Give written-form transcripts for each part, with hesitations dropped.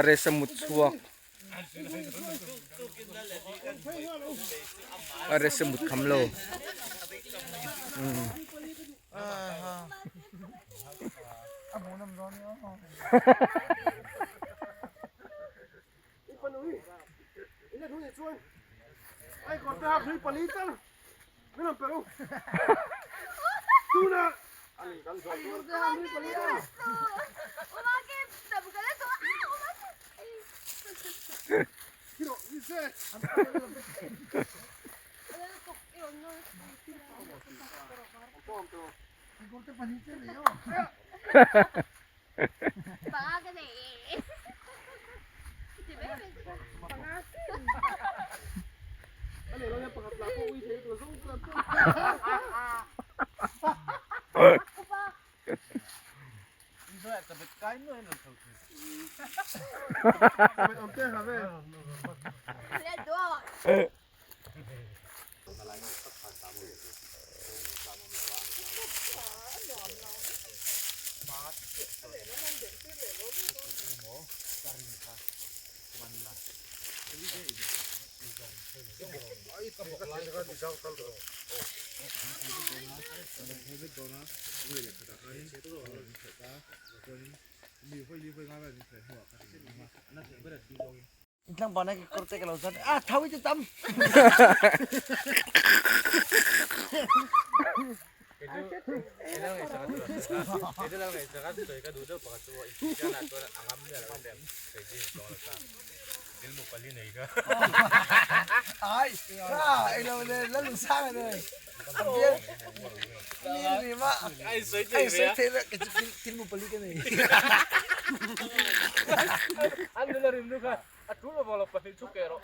RS a mut chhuak RS a mut kham lo Tlangval na kekawr te ka lo zat a tho i ti tam. Ai, ka ai lo le la lu sang ne. Mi ri ma. Ai soi thei la ke tin mu pali ka nei. An la rim nu kha a tul lo lo pahnih chu ke rawh.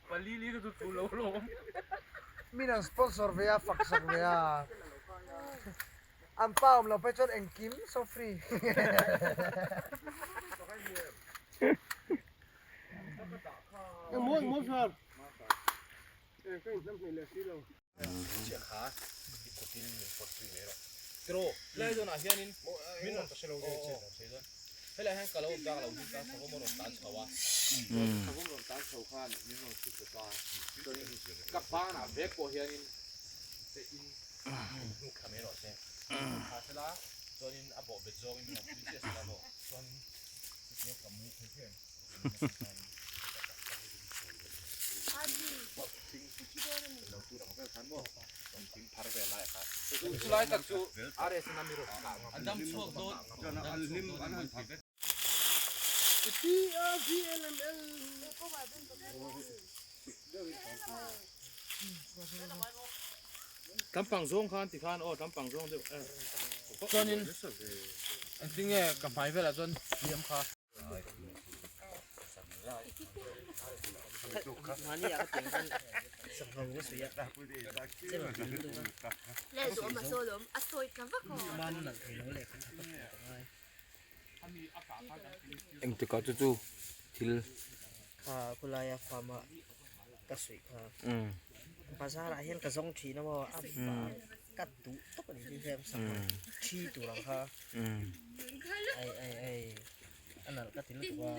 Pali li chu tul lo lo. Min an sponsor ve a fak sak ve a. An pa awm lo phei chuan engkim so free. Tampang zawng khan ti khan aw tampang zawng deuh eh chuanin engtin nge ka hmai velah chuan hliam kha. Engtikah chu chu thil Kha khawlaia farm a ka suih kha bazar ah hian ka zawng thin a maw a ka duh tawp a ni hi hian sangha thi tur ang kha ai ai ai a nalh ka ti lutuk a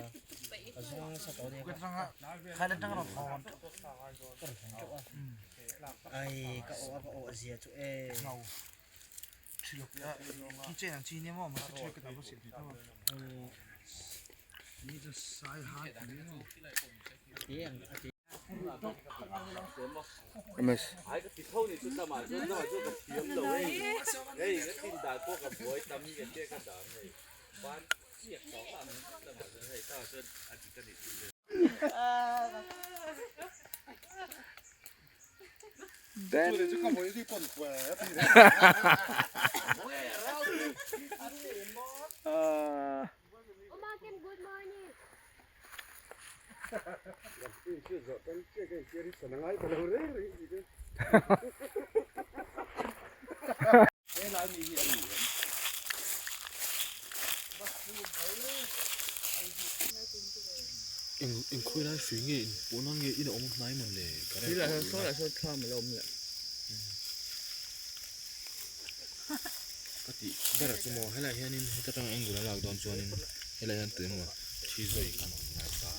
ka zawng nasa tawh a nia ka rawn thawn teuh a ai ka awh a ka awh zia chu e. Ms. Engkhawi lai hrui nge in pawh nan nge in a awm hnai mawn le ka rel tawh lo na. Thla maw lo awm le. Ka tih ber chu maw helaiah hianin heta tang angle a lak dawn chuanin helaiah hian tui emaw thi zawi khan a awm ngai ta.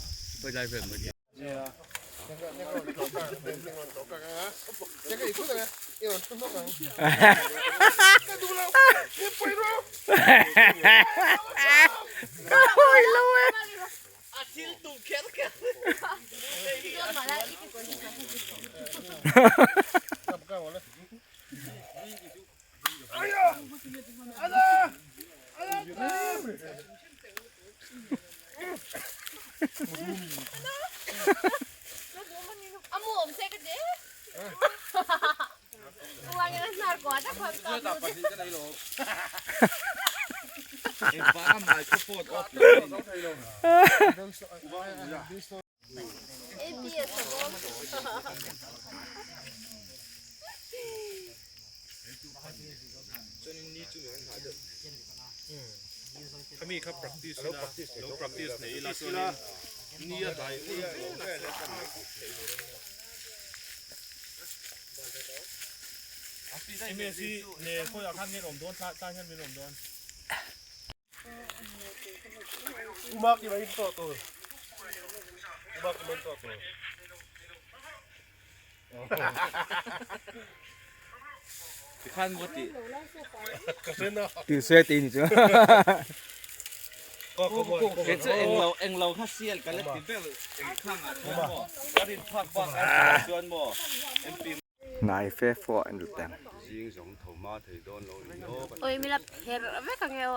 Khami kha practice ila lo practice nei ila chuanin ni a dai ul vel a MS hi ne khawiah khan nge awm dawn tlai hian min awm dawn. Ti se ti ni chu. Nai fe fua an lut ang. Oi mi la pher vek ang e aw.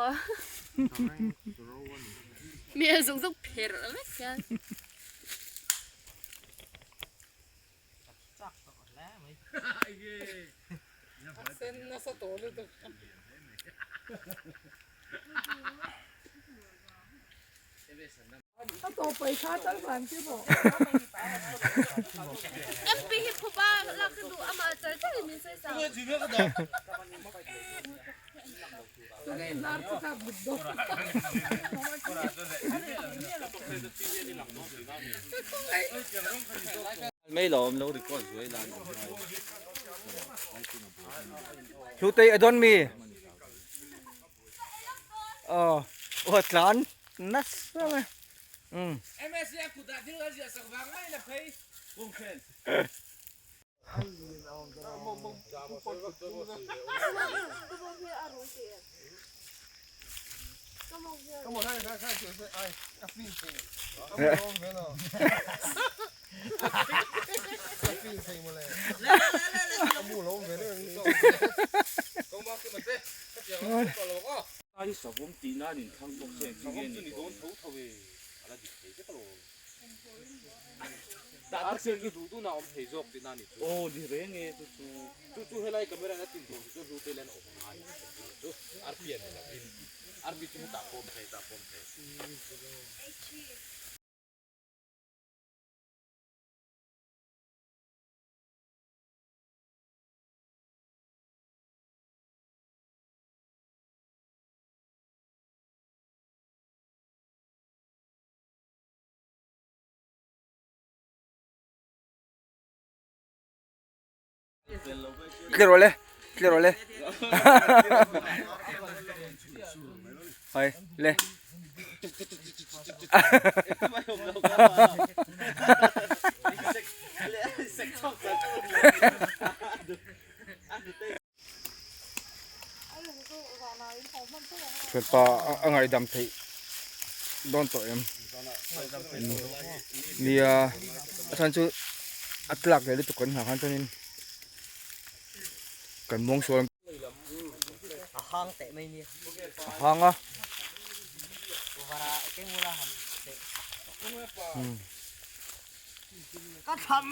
Mi a zung zung pher vek hian. MP hi phuba lak ka duh amah char char in min sawi sa. Hlutei a dawn mi? Aw aw tlan nasa mai umm. Clear rawh le clear rawh le hai le Thianpa a ngaihdam theih dawn tawh em nia a chhan chu a tlak leh lutuk kan nghah khan chuanin kan mawng sual a hang teh mai nia a hang a ka tham